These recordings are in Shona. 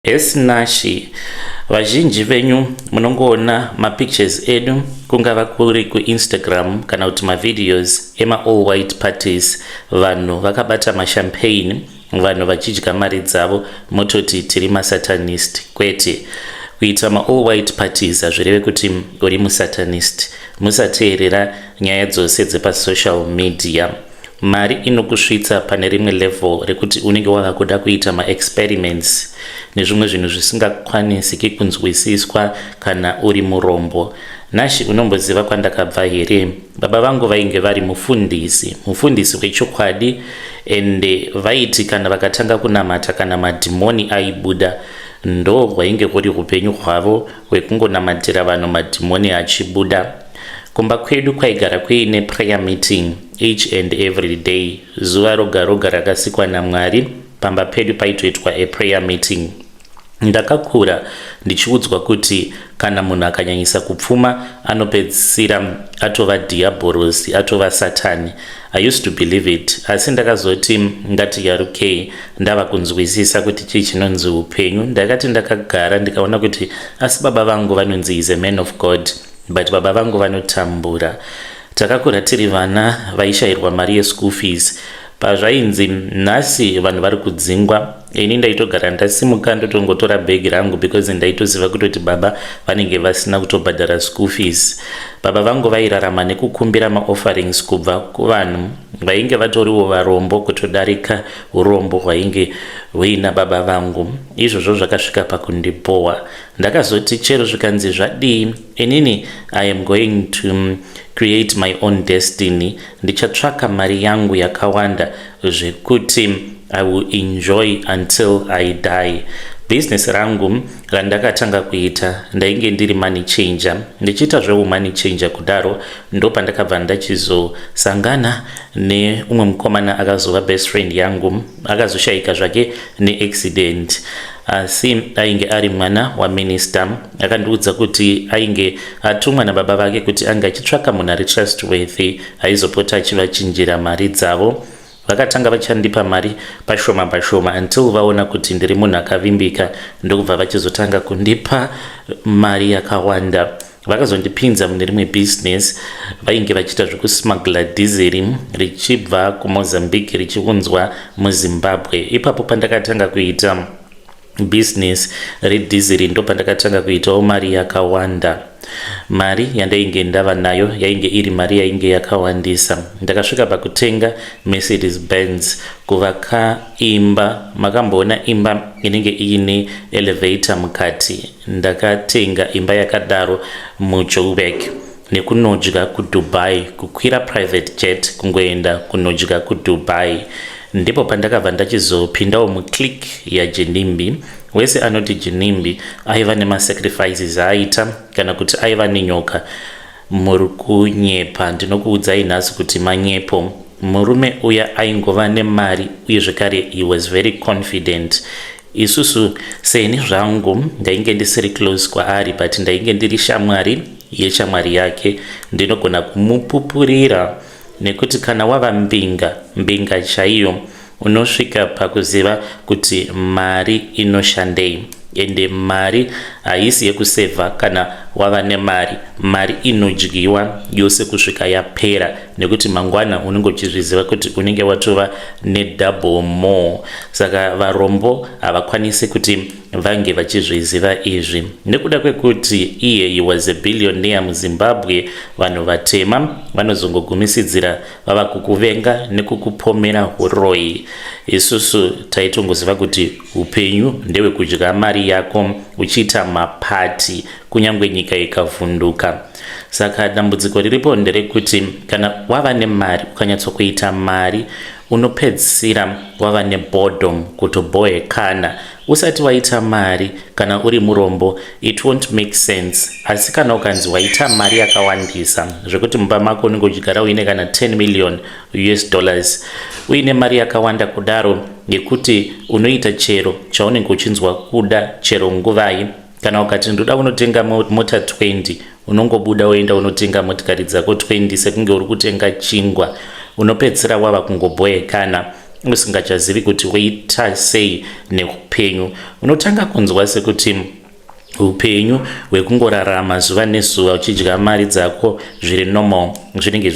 Esnashi, vazhinji venyu munongoona mapictures edu kungava kuri kuInstagram kana kuti mavideos ema-all white parties, vanhu vakabata mashampagne, vanhu vachidya mari dzavo, mototi tiri masatanist. Kwete, kuita maall white parties hazvireve kuti uri musatanist. Musateerera nyaya dzose dzepasocial media. Mari inokusvitsa pane rimwe level rekuti unenge wava kuda kuita maexperiments nezvimwe zvinhu zvisingakwanisiki kunzwisiswa kana uri murombo. Nashi, unomboziva kwandakabva here? Baba vangu vainge vari mufundisi, mufundisi wechokwadi, ende vaiti kana vakatanga kunamata, kana madhimoni aibuda. Ndo hwainge huri upenyu hwavo hwekungonamatira vanhu, madhimoni achibuda. Kumba kwedu kwaigara kuine prayer meeting each and every day. Zuva roga roga rakasikwa naMwari, pamba pedu paitoitwa a prayer meeting. Ndakakura ndichiudzwa kuti kana munhu akanyanyisa kupfuma, anopedzisira atova dhiabhorosi, atova Satani. I used to believe it, asi ndakazoti ndati yarukei, ndava kunzwisisa kuti chii chinonzi upenyu, ndakati ndakagara ndikaona kuti asi baba vangu vanonzi is a man of God, but baba vangu vanotambura. Takakura tiri vana vaishayirwa mari yeschool fees. Pazvainzi nhasi vanhu vari kudzingwa, ini ndaitogara ndasimuka, ndotongotora bhegi rangu, because ndaitoziva kutoti baba vanenge vasina kutobhadhara school fees. Baba vangu vairarama nekukumbira maofferings kubva kuvanhu vainge vatoriwo varombo kutodarika urombo hwainge huina baba vangu. Izvozvo zvakasvika pakundibhowa. Ndakazoti chero zvikanzi zvadii, inini I am going to create my own destiny. Ndichatsvaka mari yangu yakawanda zvekuti I will enjoy until I die. Bhizinesi rangu randakatanga kuita, ndainge ndiri money changer. Ndichiita zveumoney changer kudaro, ndo pandakabva ndachizosangana neumwe mukomana akazova best friend yangu. Akazoshayika zvake neaccident, asi ainge ari mwana waminista. Akandiudza kuti ainge atumwa nababa vake kuti ange achitsvaka munhu ari trustworthy aizopota achivachinjira mari dzavo. Vakatanga vachandipa mari pashoma pashoma until vaona kuti ndiri munhu akavimbika, ndokubva vachizotanga kundipa mari yakawanda. Vakazondipinza mune rimwe bhizinesi. Vainge vachiita zvekusmugla dhizeri richibva kuMozambique richiunzwa muZimbabwe. Ipapo pandakatanga kuita bhizinesi redhizeri, ndo pandakatanga kuitawo mari yakawanda. Mari yandainge ndava nayo yainge iri mari yainge yakawandisa. Ndakasvika pakutenga Mercedes Benz, kuvaka imba. Makamboona imba inenge iine elevator mukati? Ndakatenga imba yakadaro muJoburg, nekunodya kuDubai, kukwira private jet kungoenda kunodya kuDubai. Ndipo pandakabva ndachizopindawo muclique yaGinimbi. Wese anoti Ginimbi aiva nemasacrifices aaita kana kuti aiva nenyoka, muri kunyepa. Ndinokuudzai nhasi kuti manyepo. Murume uya aingova nemari, uye zvekare he was very confident. Isusu, seni zvangu, ndainge ndisiri close kwaari, but ndainge ndiri shamwari yeshamwari yake. Ndinogona kumupupurira nekuti kana wava mbinga, mbinga chaiyo, unosvika pakuziva kuti mari inoshandei. Ende mari haisi yekusevha. Kana wava nemari, mari inodyiwa yose kusvika yapera, nekuti mangwana unenge uchizviziva kuti unenge watova nedouble more. Saka varombo havakwanisi kuti vange vachizviziva izvi. Nekuda kwekuti iye he was a billionaire muZimbabwe, vanhu vatema vanozongogumisidzira vava kukuvenga nekukupomera uroyi. Isusu taitongoziva kuti upenyu ndewekudya mari yako uchiita mapati kunyange nyika ikavhunduka. Saka dambudziko riripo nderekuti kana wava nemari, ukanyatsokuita mari, unopedzisira wava neboredom, kutobhohekana. Usati waita mari, kana uri murombo, it won't make sense, asi kana ukanzi waita mari yakawandisa zvekuti mumba mako unenge uchigara uine kana 10 million US dollars, uine mari yakawanda kudaro yekuti unoita chero chaunenge uchinzwa kuda chero nguvai, kana ukati ndoda kunotenga mota 20, unongobuda woenda unotenga motikari dzako 20 sekunge uri kutenga chingwa. Unopedzisira wava kungobhoekana. Usingachazivi kuti woita sei neupenyu. Unotanga kunzwa sekuti upenyu hwekungorarama zuva nezuva uchidya mari dzako zviri normal zvinenge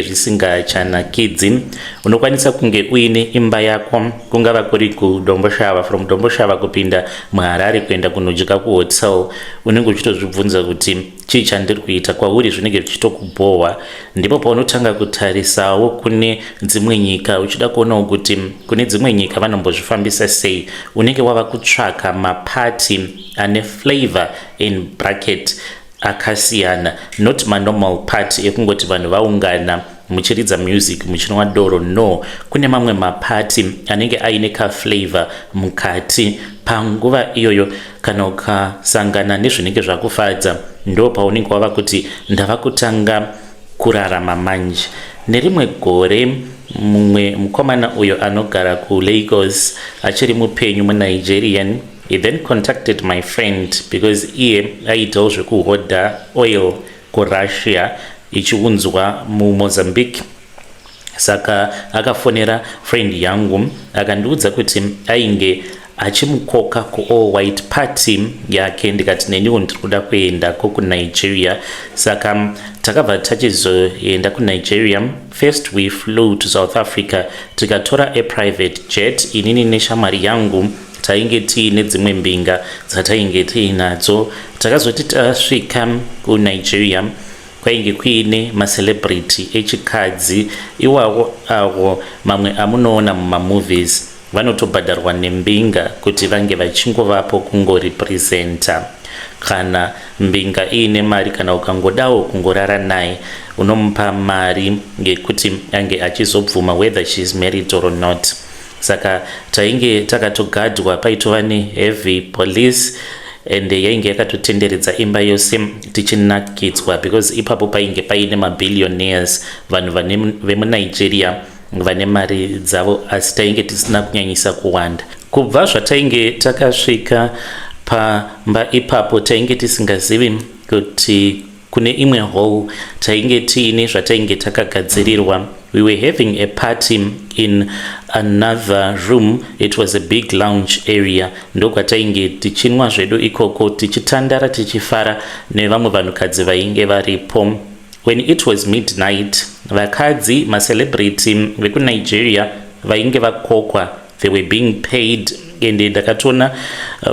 zvisingachanakidzi. Unokwanisa kunge uine imba yako, kungava kuri kuDomboshava, from Domboshava kupinda muHarare kuenda kunodya kuhotel, unenge uchitozvibvunza kuti chii chandiri kuita kwauri. Zvinenge zvichitokubhohwa. Ndipo paunotanga kutarisawo kune dzimwe nyika, uchida kuonawo kuti kune dzimwe nyika vanombozvifambisa sei. Unenge wava kutsvaka maparty ane flavor in bracket akasiyana, not manormal party ekungoti vanhu vaungana muchiridza music, muchinwa doro. No, kune mamwe maparty anenge aine kaflavor mukati. Panguva iyoyo, kana ukasangana nezvinenge zvakufadza, ndo paunenge wava kuti ndava kutanga kurarama manje. Nerimwe gore, mumwe mukomana uyo anogara kuLagos, achiri mupenyu, muNigerian, he then contacted my friend because iye aiitawo zvekuhodha oil kuRussia ichiunzwa muMozambique. Saka akafonera friend yangu, akandiudza kuti ainge achimukoka kuall white party yake. Ndikati neniwo ndiri kuda kuendako kuNigeria. Saka takabva tachizoenda kuNigeria. First we flew to South Africa, tikatora a private jet, inini neshamwari yangu. Tainge tiine dzimwe mbinga dzatainge tiinadzo. Takazoti tasvika kuNigeria, kwainge kuine macelebrity echikadzi iwawo, awo mamwe amunoona mumamovies, vanotobhadharwa nembinga kuti vange vachingovapo kungorepresenta. Kana mbinga iine mari, kana ukangodawo kungorara naye, unomupa mari yekuti ange achizobvuma, whether she is married or not. Saka tainge takatogadwa, paitova neheavy police and yainge yakatotenderedza imba yose, tichinakidzwa because ipapo painge paine mabillionaires, vanhu vemuNigeria vane mari dzavo, asi tainge tisina kunyanyisa kuwanda. Kubva zvatainge takasvika pamba ipapo, tainge tisingazivi kuti kune imwe hall tainge tiine zvatainge takagadzirirwa. We were having a party in another room. It was a big lounge area, ndokwatainge tichinwa zvedu ikoko, tichitandara, tichifara nevamwe vanhukadzi vainge varipo. When it was midnight, vakadzi macelebrity vekuNigeria vainge vakokwa, they were being paid, ende ndakatoona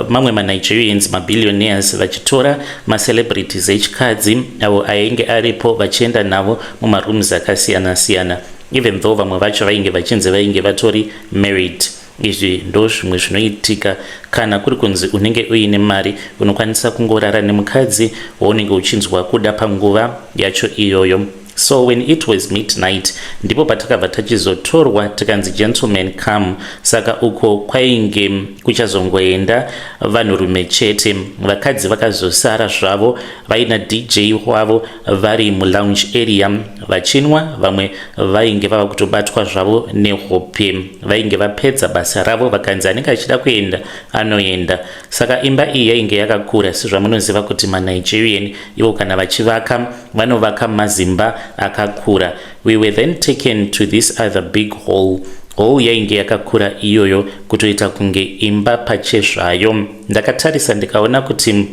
mamwe maNigerians mabillionaires vachitora macelebrities echikadzi avo ainge aripo, vachienda navo mumarooms akasiyana-siyana, even though vamwe vacho vainge vachinzi vainge vatori married. Izvi ndo zvimwe zvinoitika kana kuri kunzi unenge uine mari. Unokwanisa kungorara nemukadzi waunenge uchinzwa kuda panguva yacho iyoyo. So when it was midnight, ndipo patakabva tachizotorwa, tikanzi, "Gentlemen, come." Saka uko kwainge kuchazongoenda vanhurume chete. Vakadzi vakazosara zvavo vaina DJ wavo, vari mulounge area vachinwa. Vamwe vainge vava kutobatwa zvavo nehope, vainge vapedza basa ravo, vakanzi anenge achida kuenda anoenda. Saka imba iyi yainge yakakura, sezvamunoziva kuti maNigerian ivo kana vachivaka, vanovaka mazimba akakura. We were then taken to this other big hall. Hall yainge yakakura iyoyo, kutoita kunge imba pachezvayo. Ndakatarisa, ndikaona kuti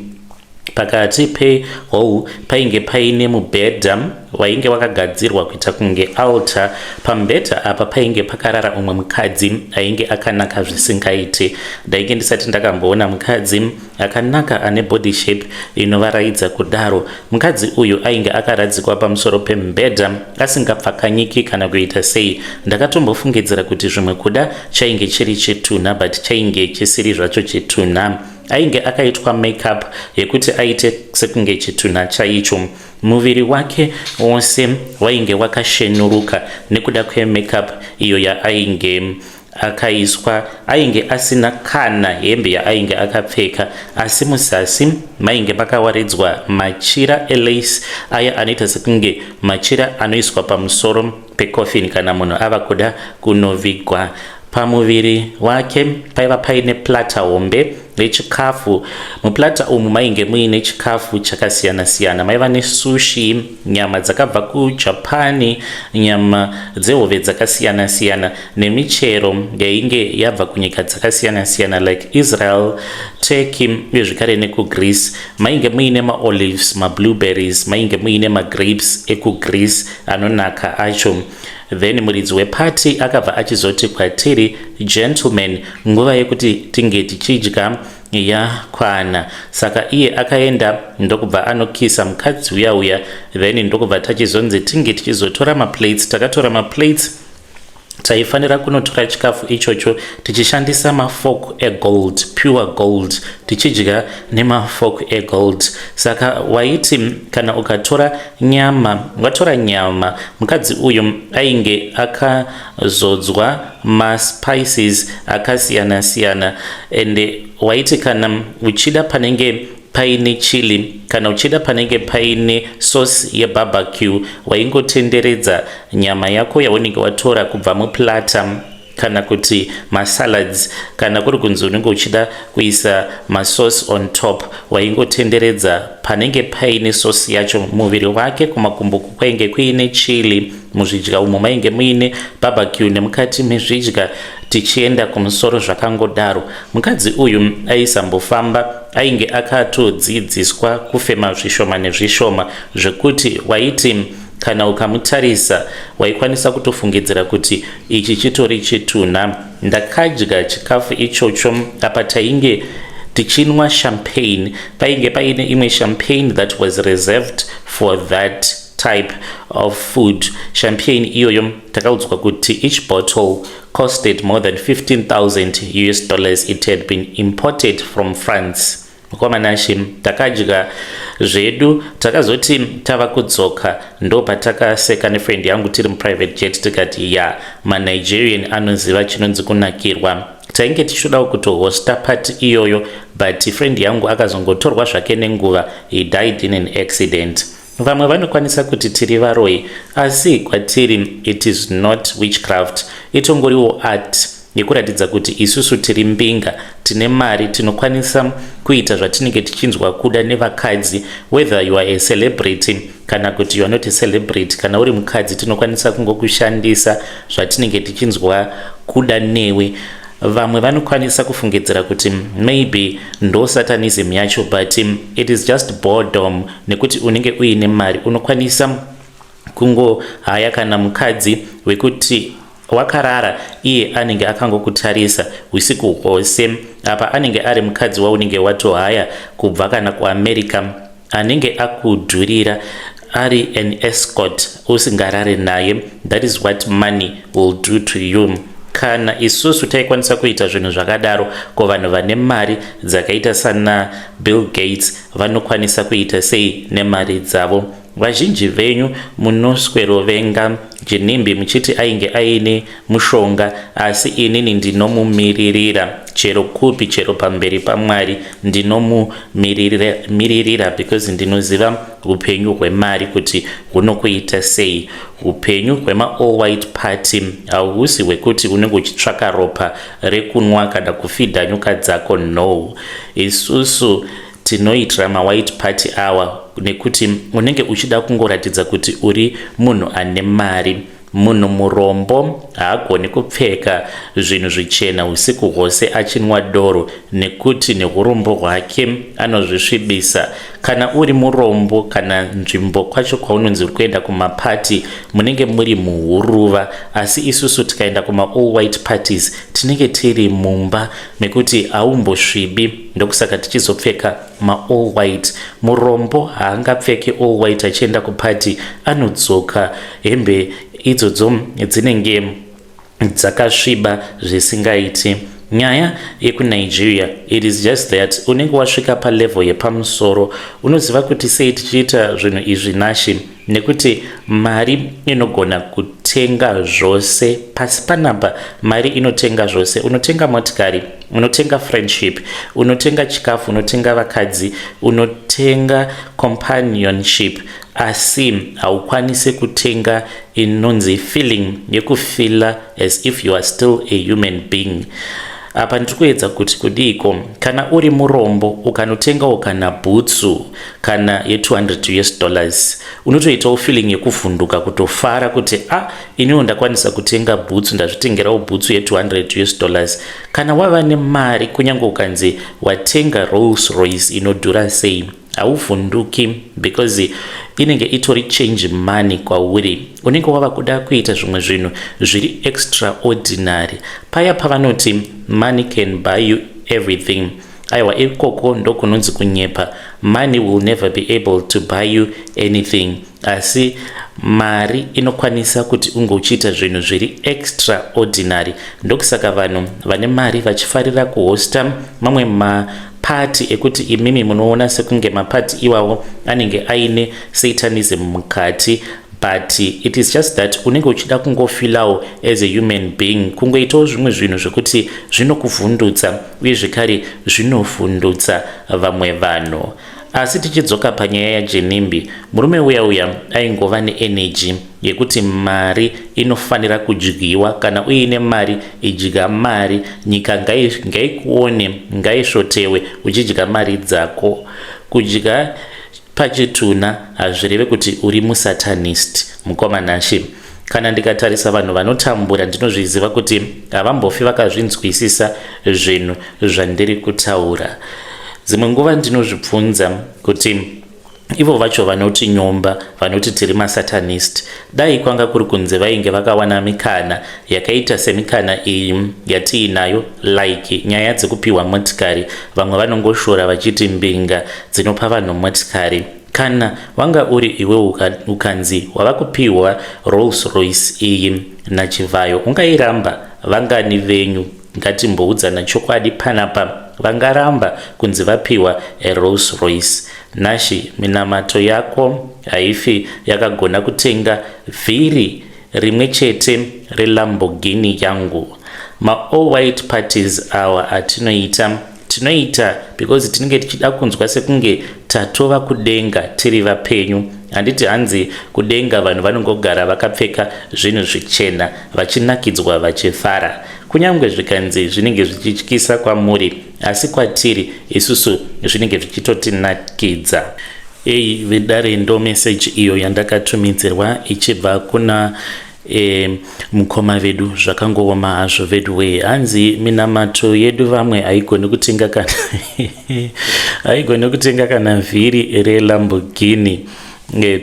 pakati pehall painge paine mubhedha wainge wakagadzirwa kuita kunge altar. Pamubhedha apa painge pakarara umwe mukadzi ainge akanaka zvisingaiti. Ndainge ndisati ndakamboona mukadzi akanaka ane body shape inovaraidza kudaro. Mukadzi uyu ainge akaradzikwa pamusoro pemubhedha, asingapfakanyiki kana kuita sei. Ndakatombofungidzira kuti zvimwe kuda chainge chiri chitunha, but chainge chisiri zvacho chitunha. Ainge akaitwa makeup yekuti aite sekunge chitunha chaicho. Muviri wake wose wainge wakashenuruka nekuda kwemakeup iyo yaainge akaiswa. Ainge asina kana hembe yaainge akapfeka, asi muzasi mainge makawaridzwa machira elace, aya anoita sekunge machira anoiswa pamusoro pecoffin kana munhu ava kuda kunovigwa. Pamuviri wake paiva paine platter hombe yechikafu. Muplatter umu mainge muine chikafu chakasiyana-siyana. Maiva nesushi, nyama dzakabva kuJapan, nyama dzehove dzakasiyana-siyana nemichero yainge yabva kunyika dzakasiyana-siyana like Israel, Turkey uye zvekare nekuGreece. Mainge muine maolives, mablueberries, mainge muine magrapes ekuGreece anonaka acho. Then muridzi wepati akabva achizoti kwatiri, "Gentlemen, nguva yekuti tinge tichidya yakwana." Saka iye akaenda ndokubva anokisa mukadzi uya uya, then ndokubva tachizonzi tinge tichizotora maplates. Takatora maplates, taifanira kunotora chikafu ichocho tichishandisa mafork egold, pure gold, tichidya nemafork egold. Saka waiti kana ukatora nyama, watora nyama, mukadzi uyu ainge akazodzwa maspices akasiyana-siyana, ende waiti kana uchida panenge paine chili, kana uchida panenge paine sauce yebarbecue, waingotenderedza nyama yako yaunenge watora kubva muplatter, kana kuti masalads, kana kuri kunzi unenge uchida kuisa masauce on top, waingotenderedza panenge paine sauce yacho. Muviri wake kumakumbo kwainge kuine chili, muzvidya umo mainge muine barbecue, nemukati mezvidya tichienda kumusoro, zvakangodaro. Mukadzi uyu aisambofamba, ainge akatodzidziswa kufema zvishoma nezvishoma, zvekuti waiti kana ukamutarisa waikwanisa kutofungidzira kuti ichi chitori chitunha. Ndakadya chikafu ichocho, apa tainge tichinwa champagne. Painge paine imwe champagne that was reserved for that type of food. Champagne iyoyo takaudzwa kuti each bottle costed more than US$15,000. It had been imported from France. Mukomanashi, takadya zvedu, takazoti tava kudzoka ndo patakaseka nefriend yangu tiri muprivate jet, tikati, "Ya, maNigerian anoziva chinonzi kunakirwa." Tainge tichitodawo kutohosta party iyoyo, but friend yangu akazongotorwa zvake nenguva. He died in an accident. Vamwe vanokwanisa kuti tiri varoi, asi kwatiri it is not witchcraft, itongoriwo art yekuratidza kuti isusu tiri mbinga, tine mari, tinokwanisa kuita zvatinenge tichinzwa kuda nevakadzi. Whether you are a celebrity kana kuti you are not a celebrity, kana uri mukadzi tinokwanisa kungokushandisa zvatinenge tichinzwa kuda newe. Vamwe vanokwanisa kufungidzira kuti maybe ndo satanism yacho, but it is just boredom, nekuti unenge uine mari, unokwanisa kungohaya kana mukadzi wekuti wakarara iye anenge akangokutarisa usiku hwose. Apa anenge ari mukadzi waunenge watohaya kubva kana kuAmerica, anenge akudhurira, ari an escort, usingarare naye. That is what money will do to you. Kana isusu taikwanisa kuita zvinhu zvakadaro, ko vanhu vane mari dzakaita sana Bill Gates vanokwanisa kuita sei nemari dzavo? Vazhinji venyu munoswerovenga Ginimbi muchiti ainge aine mushonga, asi inini ndinomumiririra chero kupi, chero pamberi paMwari ndinomumiririra, because ndinoziva upenyu hwemari kuti hunokuita sei. Upenyu hwemaall white party hausi hwekuti unenge uchitsvaka ropa rekunwa kana kufidha nyoka dzako. No, isusu tinoitira mawhite party awa nekuti unenge uchida kungoratidza kuti uri munhu ane mari. Munhu murombo haagoni kupfeka zvinhu zvichena usiku hwose achinwa doro, nekuti neurombo hwake anozvisvibisa. Kana uri murombo, kana nzvimbo kwacho kwaunonzi uri kuenda kumapati munenge muri muhuruva, asi isusu tikaenda kumaall white parties tinenge tiri mumba mekuti haumbosvibi, ndokusaka tichizopfeka maall white. Murombo haangapfeki all white achienda kupati, anodzoka hembe idzodzo dzinenge dzakasviba zvisingaiti. Nyaya yekuNigeria, it is just that unenge wasvika palevel yepamusoro. Unoziva kuti sei tichiita zvinhu izvi nashi? Nekuti mari inogona kutenga zvose pasi panapa. Mari inotenga zvose. Unotenga motikari. Unotenga friendship, unotenga chikafu, unotenga vakadzi, unotenga companionship, asi haukwanisi kutenga inonzi feeling yekufeela as if you are still a human being. Apa ndiri kuedza kuti kudiiko? Kana uri murombo, ukanotengawo kana bhutsu kana ye200 US dollars, unotoitawo feeling yekuvhunduka, kutofara kuti a ah, iniwo ndakwanisa kutenga bhutsu, ndazvitengerawo bhutsu ye200 US dollars. Kana wava nemari, kunyange ukanzi watenga Rolls Royce inodhura sei, hauvhunduki because inenge itori change money kwauri. Unenge wava kuda kuita zvimwe zvinhu zviri extraordinary. Paya pavanoti money can buy you everything, aiwa, ikoko ndokunonzi kunyepa. Money will never be able to buy you anything, asi mari inokwanisa kuti unge uchiita zvinhu zviri extraordinary. Ndokusaka vanhu vane mari vachifarira kuhosta mamwe mapati ekuti imimi munoona sekunge mapati iwawo anenge aine satanism mukati, but it is just that unenge uchida kungofeelawo as a human being, kungoitawo zvimwe zvinhu zvekuti zvinokuvhundutsa uye zvekare zvinovhundutsa vamwe vanhu. Asi tichidzoka panyaya yaGinimbi, murume uya uya aingova neenergy yekuti mari inofanira kudyiwa. Kana uine mari, idya mari, nyika ngaikuone, ngaisvotewe uchidya mari dzako. Kudya pachituna hazvireve kuti uri musatanist, mukomanashe. Kana ndikatarisa vanhu vanotambura, ndinozviziva kuti havambofi vakazvinzwisisa zvinhu zvandiri kutaura. Dzimwe nguva ndinozvibvunza kuti ivo vacho vanoti nyomba, vanoti tiri masatanist, dai kwanga kuri kunze vainge vakawana mikana yakaita semikana iyi yatiinayo, like nyaya dzekupiwa motikari. Vamwe vanongoshora vachiti mbinga dzinopa vanhu motikari. Kana wanga uri iwe, ukanzi wava kupiwa Rolls Royce iyi naChivhayo, ungairamba? Vangani venyu, ngatimboudzana chokwadi panapa, vangaramba kunzi vapiwa aRolls Royce? Nashi, minamato yako haifi yakagona kutenga vhiri rimwe chete reLamborghini yangu. Maall white parties awa atinoita, tinoita because tinenge tichida kunzwa sekunge tatova kudenga tiri vapenyu. Handiti hanzi kudenga vanhu vanongogara vakapfeka zvinhu zvichena, vachinakidzwa, vachifara? Kunyange zvikanzi zvinenge zvichityisa kwamuri, asi kwatiri isusu zvinenge zvichitotinakidza. Ei vedare, ndo meseji iyo yandakatumidzirwa ichibva kuna mukoma vedu. Zvakangooma hazvo vedu wee. Hanzi minamato yedu vamwe haigoni kutenga kana, haigoni kutenga kana vhiri reLamborghini.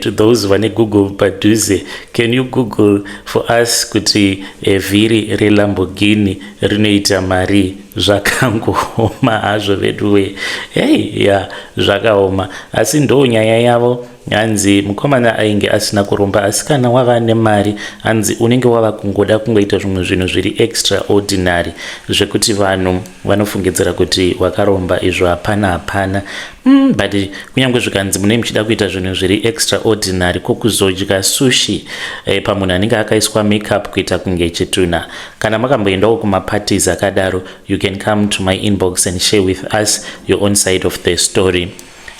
To those vane Google padhuze, can you Google for us kuti vhiri reLamborghini rinoita mari? Zvakangooma hazvo vedu wee. Hei ya, zvakaoma, asi ndo nyaya yavo. Hanzi mukomana ainge asina kuromba, asi kana wava nemari, hanzi unenge wava kungoda kungoita zvimwe zvinhu zviri extraordinary zvekuti vanhu vanofungidzira kuti wakaromba, izvo hapana, hapana. But kunyange zvikanzi munenge muchida kuita zvinhu zviri extraordinary, kokuzodya sushi pamunhu anenge akaiswa makeup kuita kunge chituna? Kana makamboendawo kumaparties akadaro, you can come to my inbox and share with us your own side of the story.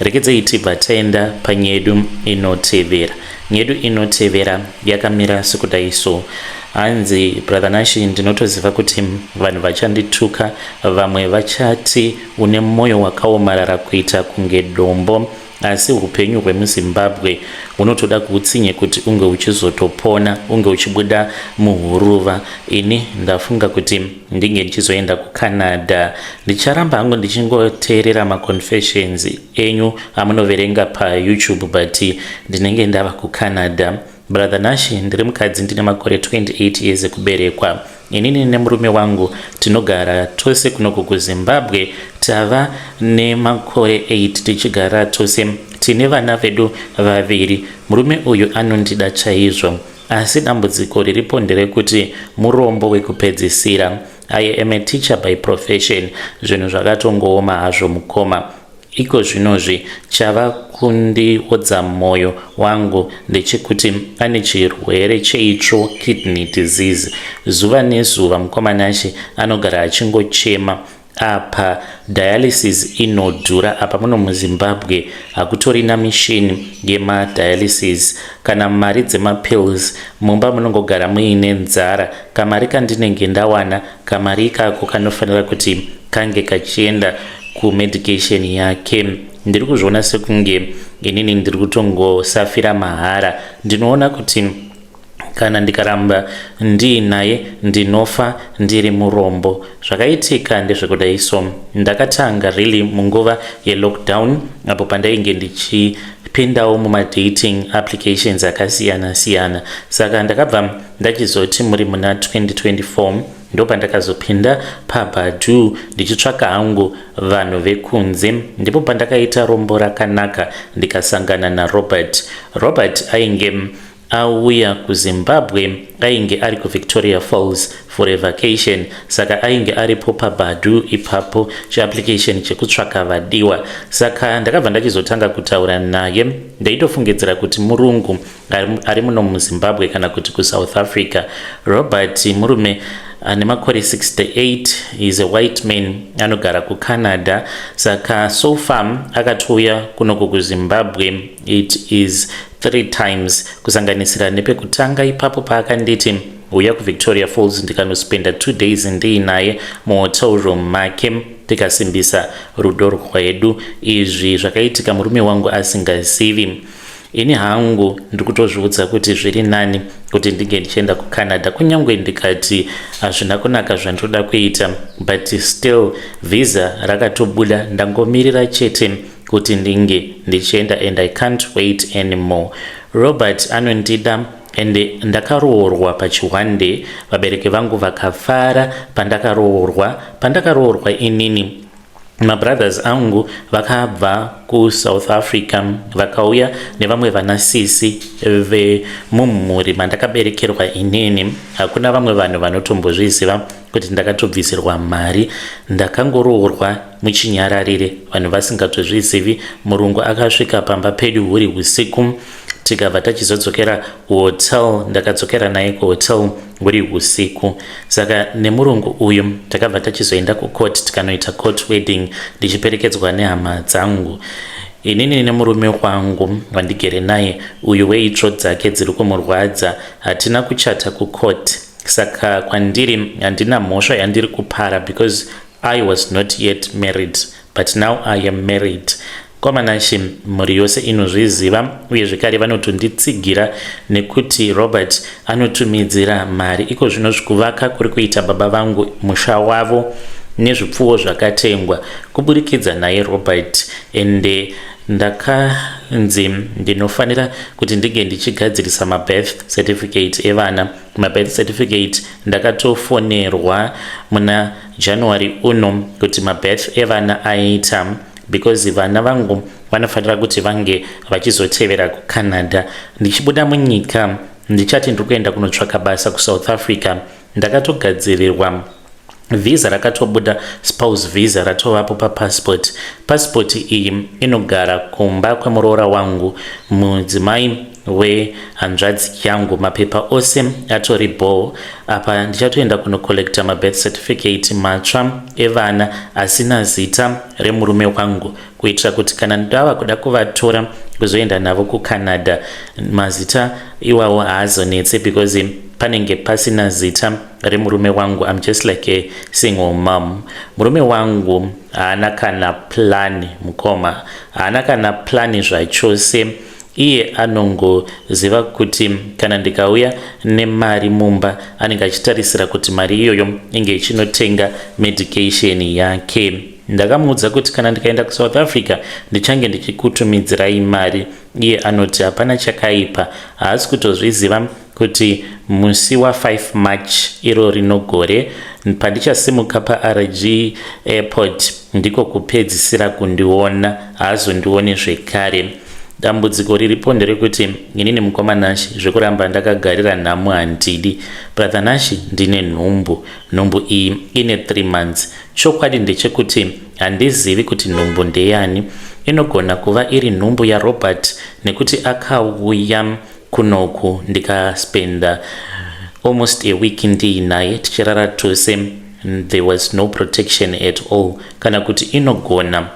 Rekedzei tibva taenda panyedu inotevera. Nyedu inotevera yakamira sekudai so. Hanzi, "Brother Nashi, ndinotoziva kuti vanhu vachandituka. Vamwe vachati une mwoyo wakaomarara kuita kunge dombo, asi upenyu hwemuZimbabwe hunotoda kutsinye kuti unge uchizotopona, unge uchibuda muhuruva. Ini ndafunga kuti ndinge ndichizoenda kuCanada. Ndicharamba hangu ndichingoteerera maconfessions enyu amunoverenga paYouTube, but ndinenge ndava kuCanada. Brother Nashi, ndiri mukadzi, ndine makore 28 years ekuberekwa. Inini nemurume wangu tinogara tose kunoku kuZimbabwe. Tava nemakore 8 tichigara tose. Tine vana vedu vaviri. Murume uyu anondida chaizvo, asi dambudziko riripo nderekuti murombo wekupedzisira. I am a teacher by profession. Zvinhu zvakatongooma hazvo, mukoma. Iko zvinozvi chava kundiodza mwoyo wangu ndechekuti ane chirwere cheitsvo, kidney disease. Zuva nezuva, mukomanashe, anogara achingochema. Apa dialysis inodhura, apa muno muZimbabwe hakutorina mishini yemadialysis kana mari dzemapills. Mumba munongogara muine nzara. Kamari kandinenge ndawana, kamari ikako kanofanira kuti kange kachienda kumedication yake. Ndiri kuzviona sekunge inini ndiri kutongosafira mahara. Ndinoona kuti kana ndikaramba ndiinaye, ndinofa ndiri murombo. Zvakaitika ndezvekudai so, ndakatanga really munguva yelockdown, apo pandainge ndichipindawo mumadating applications akasiyana siyana. Saka ndakabva ndachizoti muri muna 2024 ndopandakazopinda paBadoo ndichitsvaka hangu vanhu vekunze. Ndipo pandakaita rombo rakanaka, ndikasangana naRobert. Robert ainge auya kuZimbabwe, ainge ari kuVictoria Falls for a vacation. Saka ainge aripo paBadoo ipapo, chiapplication chekutsvaka vadiwa. Saka ndakabva ndachizotanga kutaura naye. Ndaitofungidzira kuti murungu ari muno muZimbabwe kana kuti kuSouth Africa. Robert murume ane makore 68, is a white man, anogara kuCanada. Saka so far akatouya kunoko kuZimbabwe, it is three times, kusanganisira nepekutanga ipapo paakanditi uya kuVictoria Falls, ndikanospenda 2 days ndiinaye muhotel room make, tikasimbisa rudo rwedu. Izvi zvakaitika murume wangu asingazivi. Ini hangu ndiri kutozviudza kuti zviri nani kuti ndinge ndichienda kuCanada. Kunyange ndikati hazvina kunaka zvandoda kuita, but still visa rakatobuda, ndangomirira chete kuti ndinge ndichienda, and I can't wait anymore. Robert anondida, ende ndakaroorwa pachihwande. Vabereki vangu vakafara pandakaroorwa. Pandakaroorwa inini, mabrothers angu vakabva kuSouth Africa, vakauya nevamwe vanasisi vemumhuri mandakaberekerwa inini. Hakuna vamwe vanhu vanotombozviziva kuti ndakatobvisirwa mari. Ndakangoroorwa muchinyararire, vanhu vasingatozvizivi. Murungu akasvika pamba pedu huri usiku, tikabva tachizodzokera kuhotel. Ndakadzokera naye kuhotel huri usiku. Saka nemurungu uyu takabva tachizoenda kucourt, tikanoita court wedding, ndichiperekedzwa nehama dzangu. Inini nemurume wangu wandigere naye uyu weitsvo dzake dziri kumurwadza, hatina kuchata kucourt. Saka kwandiri handina mhosva yandiri kupara because I was not yet married, but now I am married. Kwamanashe, mhuri yose inozviziva, uye zvekare vanotonditsigira nekuti Robert anotumidzira mari. Iko zvino zvikuvaka kuri kuita baba vangu musha wavo nezvipfuwo zvakatengwa kuburikidza naye Robert. Ende ndakanzi ndinofanira kuti ndinge ndichigadzirisa mabirth certificate evana. Mabirth certificate ndakatofonerwa muna January uno kuti mabirth evana aita, because vana vangu vanofanira kuti vange vachizotevera kuCanada. Ndichibuda munyika, ndichati ndiri kuenda kunotsvaka basa kuSouth Africa. Ndakatogadzirirwa vhisa, rakatobuda spouse visa, ratovapo papassport. Passport iyi inogara kumba kwemuroora wangu, mudzimai wehanzvadzi yangu. Mapepa ose atori bho. Apa ndichatoenda kunocollecta mabirth certificate matsva evana asina zita remurume wangu, kuitira kuti kana ndava kuda kuvatora kuzoenda navo kuCanada, mazita iwawo haazonetse because panenge pasina zita remurume wangu. I'm just like a single mom. Murume wangu haana kana plan, mukoma, haana kana plan zvachose. Iye anongoziva kuti kana ndikauya nemari mumba, anenge achitarisira kuti mari iyoyo inge ichinotenga medication yake. Ndakamuudza kuti kana ndikaenda kuSouth Africa, ndichange ndichikutumidzirai mari. Iye anoti hapana chakaipa. Haasi kutozviziva kuti musi wa5 March iro rino gore, pandichasimuka paRG Airport, ndiko kupedzisira kundiona. Haazondioni zvekare. Dambudziko riripo nderekuti inini, mukoma Nashi, zvekuramba ndakagarira nhamo handidi. Brother Nashi, ndine nhumbu. Nhumbu iyi ine 3 months. Chokwadi ndechekuti handizivi kuti nhumbu ndeyani. Inogona kuva iri nhumbu yaRobert, nekuti akauya kunoku, ndikaspenda almost a week ndiinaye, tichirara tose. There was no protection at all. Kana kuti inogona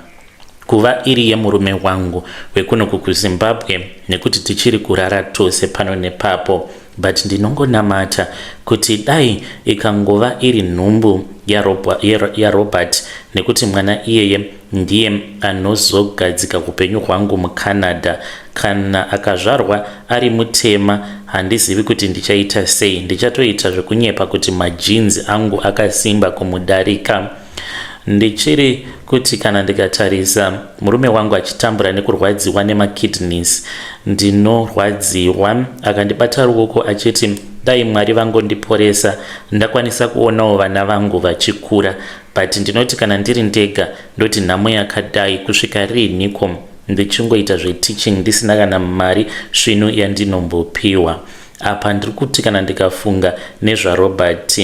kuva iri yemurume wangu wekunoku kuZimbabwe, nekuti tichiri kurara tose pano nepapo. But ndinongonamata kuti dai ikangova iri nhumbu yaRobert, nekuti mwana iyeye ndiye anozogadzika upenyu hwangu muCanada. Kana akazvarwa ari mutema, handizivi kuti ndichaita sei. Ndichatoita zvekunyepa kuti magenes angu akasimba kumudarika. Ndichiri kuti kana ndikatarisa murume wangu achitambura nekurwadziwa nemakidneys, ndinorwadziwa. Akandibata ruoko achiti dai Mwari vangondiporesa, ndakwanisa kuonawo vana vangu vachikura. But ndinoti kana ndiri ndega, ndoti nhamo yakadai kusvika riiniko, ndichingoita zveteaching ndisina kana mari svinu yandinombopiwa? Apa ndiri kuti kana ndikafunga nezvaRobert,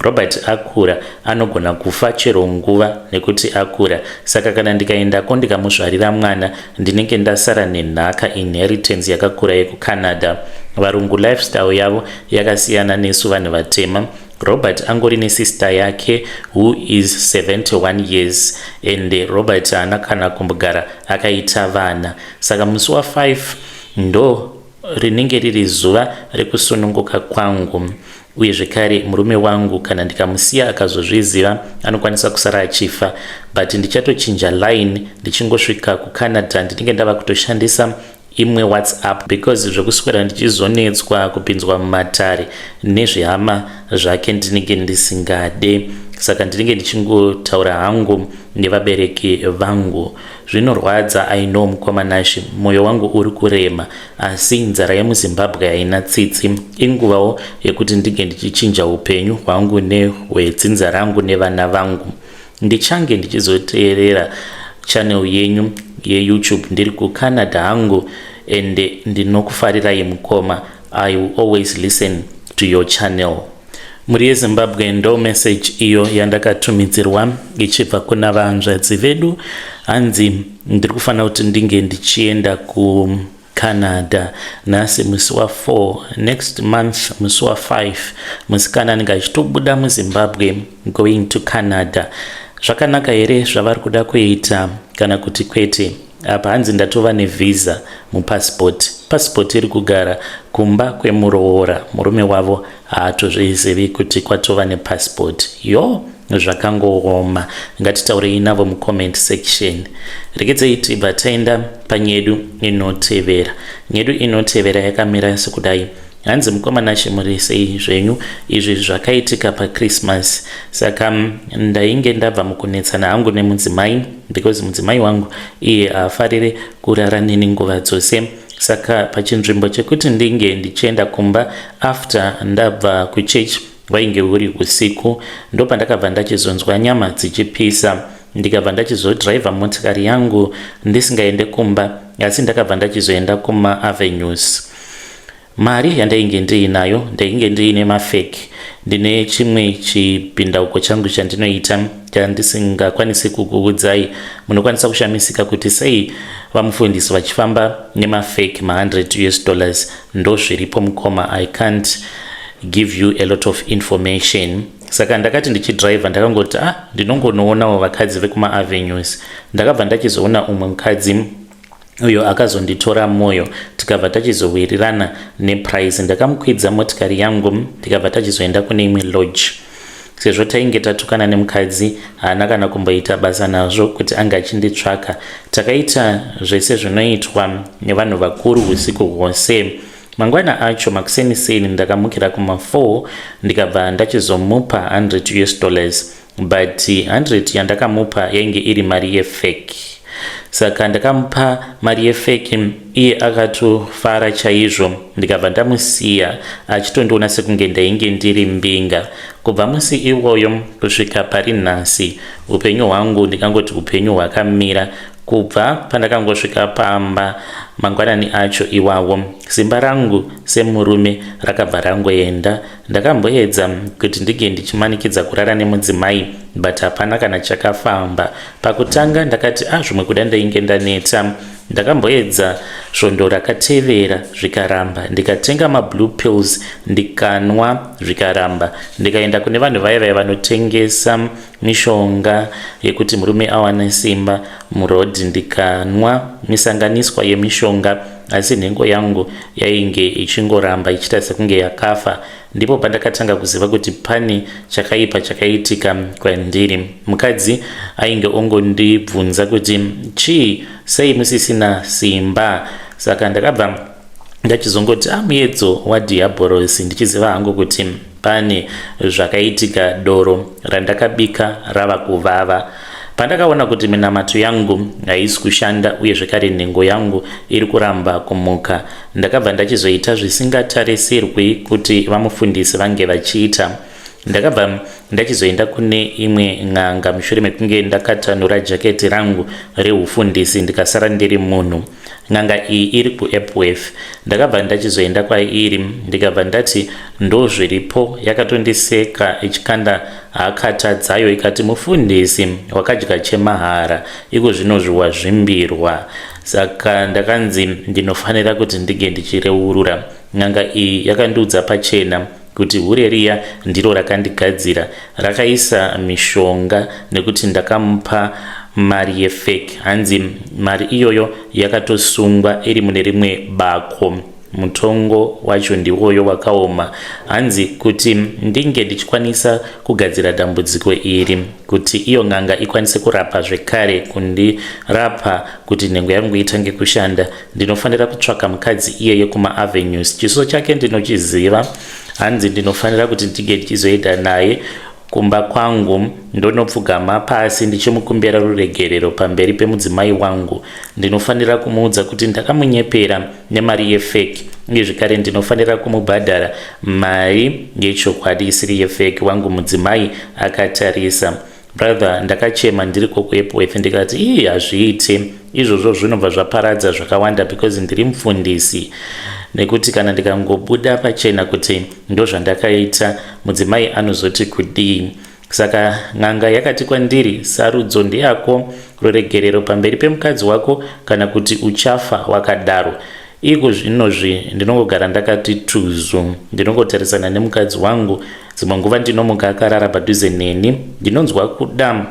Robert akura, anogona kufa chero nguva nekuti akura. Saka kana ndikaendako ndikamuzvarira mwana, ndinenge ndasara nenhaka, inheritance yakakura yekuCanada. Varungu lifestyle yavo yakasiyana nesu vanhu vatema. Robert angori nesister yake who is 71 years, and Robert haana kana kumbogara akaita vana. Saka musi wa5 ndo rinenge riri zuva rekusununguka kwangu. Uye zvekare murume wangu kana ndikamusiya akazozviziva, anokwanisa kusara achifa. But ndichatochinja line ndichingosvika kuCanada. Ndinenge ndava kutoshandisa imwe WhatsApp, because zvekuswera ndichizonetswa kupinzwa mumatare nezvehama zvake ndinenge ndisingade. Saka ndinenge ndichingotaura hangu nevabereki vangu. Zvinorwadza, I know, mukoma Nashe, mwoyo wangu uri kurema, asi nzara yemuZimbabwe haina tsitsi. Inguvawo yekuti ndinge ndichichinja upenyu hwangu nehwedzinza rangu nevana vangu. Ndichange ndichizoteerera channel yenyu yeYouTube ndiri kuCanada hangu, ende ndinokufarirai mukoma. I will always listen to your channel. Mhuri yeZimbabwe, ndo message iyo yandakatumidzirwa ichibva kuna vanzvadzi vedu. Hanzi ndiri kufanira kuti ndinge ndichienda kuCanada nhasi musi wa4, next month musi wa5 musikana anenge achitobuda muZimbabwe going to Canada. Zvakanaka here zvavari kuda kuita kana kuti kwete? Apa hanzi ndatova nevhisa mupasipoti, pasipoti iri kugara kumba kwemuroora. Murume wavo haatozvizivi kuti kwatova nepasipoti. Yo, zvakangooma. Ngatitaurei navo mucomment section. Regedzei tibva taenda panyedu inotevera. Nyedu inotevera yakamira sekudai. Hanzi, "Mukoma Nashe, muri sei zvenyu? Izvi zvakaitika paChristmas. Saka ndainge ndabva mukunetsana hangu nemudzimai, because mudzimai wangu iye haafariri kurara neni nguva dzose. Saka pachinzvimbo chekuti ndinge ndichienda kumba after ndabva kuchechi, wainge uri usiku, ndopandakabva ndachizonzwa nyama dzichipisa, ndikabva ndachizodhiraivha motikari yangu ndisingaende kumba, asi ndakabva ndachizoenda kumaavenues. Mari yandainge ndiinayo, ndainge ndiine mafake. Ndine chimwe chipindauko changu chandinoita chandisingakwanisi kukuudzai. Munokwanisa kushamisika kuti sei vamufundisi vachifamba nemafake ma100 US dollars. Ndo zviripo mukoma, I can't give you a lot of information. Saka ndakati ndichidhiraivha, ndakangoti, ah, ndinongonoonawo vakadzi vekumaavenues. Ndakabva ndachizoona umwe mukadzi uyo akazonditora mwoyo, tikabva tachizowirirana neprice. Ndakamukwidza motikari yangu, tikabva tachizoenda kune imwe lodge. Sezvo tainge tatukana nemukadzi, haana kana kumboita basa nazvo kuti anga achinditsvaka. Takaita zvese zvinoitwa nevanhu vakuru usiku hwose. Mangwana acho makuseniseni, ndakamukira kuma4, ndikabva ndachizomupa 100 US dollars, but 100 yandakamupa yainge iri mari yefake. Saka ndakamupa mari yefake, iye akatofara chaizvo, ndikabva ndamusiya achitondiona sekunge ndainge ndiri mbinga. Kubva musi iwoyo kusvika pari nhasi, upenyu hwangu ndingangoti upenyu hwakamira. Kubva pandakangosvika pamba mangwanani acho iwawo, simba rangu semurume rakabva rangoenda. Ndakamboedza kuti ndinge ndichimanikidza kurara nemudzimai, but hapana kana chakafamba. Pakutanga ndakati, a ah, zvimwe kuda ndainge ndaneta. Ndakamboedza svondo rakatevera zvikaramba, ndikatenga mablue pills ndikanwa zvikaramba, ndikaenda kune vanhu vaya vaya vanotengesa mishonga yekuti murume awane simba muroad, ndikanwa misanganiswa yemishonga, asi nhengo yangu yainge ichingoramba ichiita sekunge yakafa. Ndipo pandakatanga kuziva kuti pane chakaipa chakaitika kwandiri. Mukadzi ainge ongondibvunza kuti chii, sei musisina simba? Saka ndakabva ndachizongoti a muedzo wadhiabhorosi, ndichiziva hangu kuti pane zvakaitika, doro randakabika rava kuvava. Pandakaona kuti minamato yangu haisi kushanda uye zvekare nhengo yangu iri kuramba kumuka, ndakabva ndachizoita zvisingatarisirwi kuti vamufundisi vange vachiita. Ndakabva ndachizoenda kune imwe n'anga mushure mekunge ndakatanura jaketi rangu reufundisi ndikasara ndiri munhu. N'anga iyi iri kuEpworth. Ndakabva ndachizoenda kwairi ndikabva ndati ndozviripo. Yakatondiseka ichikanda hakata dzayo ikati mufundisi wakadya chemahara iko zvinozvi wazvimbirwa. Saka ndakanzi ndinofanira kuti ndinge ndichireurura. N'anga iyi yakandiudza pachena kuti hure riya ndiro rakandigadzira, rakaisa mishonga nekuti ndakamupa mari yefake. Hanzi mari iyoyo yakatosungwa iri mune rimwe bako. Mutongo wacho ndiwoyo wakaoma. Hanzi kuti ndinge ndichikwanisa kugadzira dambudziko iri, kuti iyo n'anga ikwanise kurapa zvekare, kundirapa kuti nhengo yangu itange kushanda, ndinofanira kutsvaka mukadzi iyeye kumaavenues. Chiso chake ndinochiziva. Hanzi ndinofanira kuti ndinge ndichizoenda naye kumba kwangu, ndonopfugama pasi ndichimukumbira ruregerero pamberi pemudzimai wangu. Ndinofanira kumuudza kuti ndakamunyepera nemari yefake, uye zvekare ndinofanira kumubhadhara mari yechokwadi isiri yefake, wangu mudzimai akatarisa. Brother, ndakachema ndiriko kuEpworth ndikati ii hazviiti izvozvo, zvinobva zvaparadza zvakawanda because ndiri mufundisi, nekuti kana ndikangobuda pachena kuti ndozvandakaita, mudzimai anozoti kudii? Saka n'anga yakati kwandiri, sarudzo ndeyako, ruregerero pamberi pemukadzi wako kana kuti uchafa wakadaro. Iko zvinozvi ndinongogara ndakati tuzu, ndinongotarisana nemukadzi wangu. Dzimwe nguva ndinomuka akarara padhuze neni, ndinonzwa kuda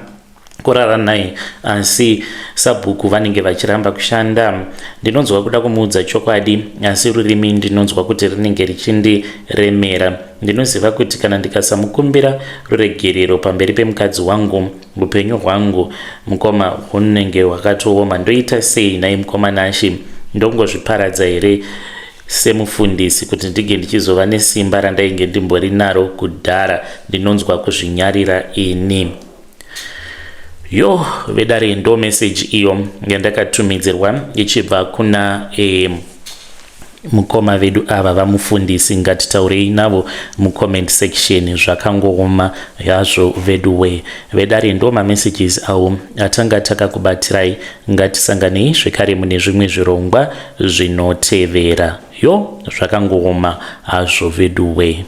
kurara naye, asi sabhuku vanenge vachiramba kushanda. Ndinonzwa kuda kumuudza chokwadi, asi rurimi ndinonzwa kuti rinenge richindiremera. Ndinoziva kuti kana ndikasamukumbira ruregerero pamberi pemukadzi wangu, upenyu hwangu mukoma hunenge hwakatooma. Ndoita sei nhai mukoma Nashe? Ndongozviparadza here semufundisi kuti ndinge ndichizova nesimba randainge ndimbori naro kudhara? Ndinonzwa kuzvinyarira ini. Yo vedare, ndo message iyo yandakatumidzirwa ichibva kuna mukoma vedu ava vamufundisi. Ngatitaurei navo mucomment section. Zvakangooma hazvo vedu we. Vedare, ndo mamessages awo atanga takakubatirai. Ngatisanganei zvekare mune zvimwe zvirongwa zvinotevera. Yo, zvakangooma hazvo vedu we.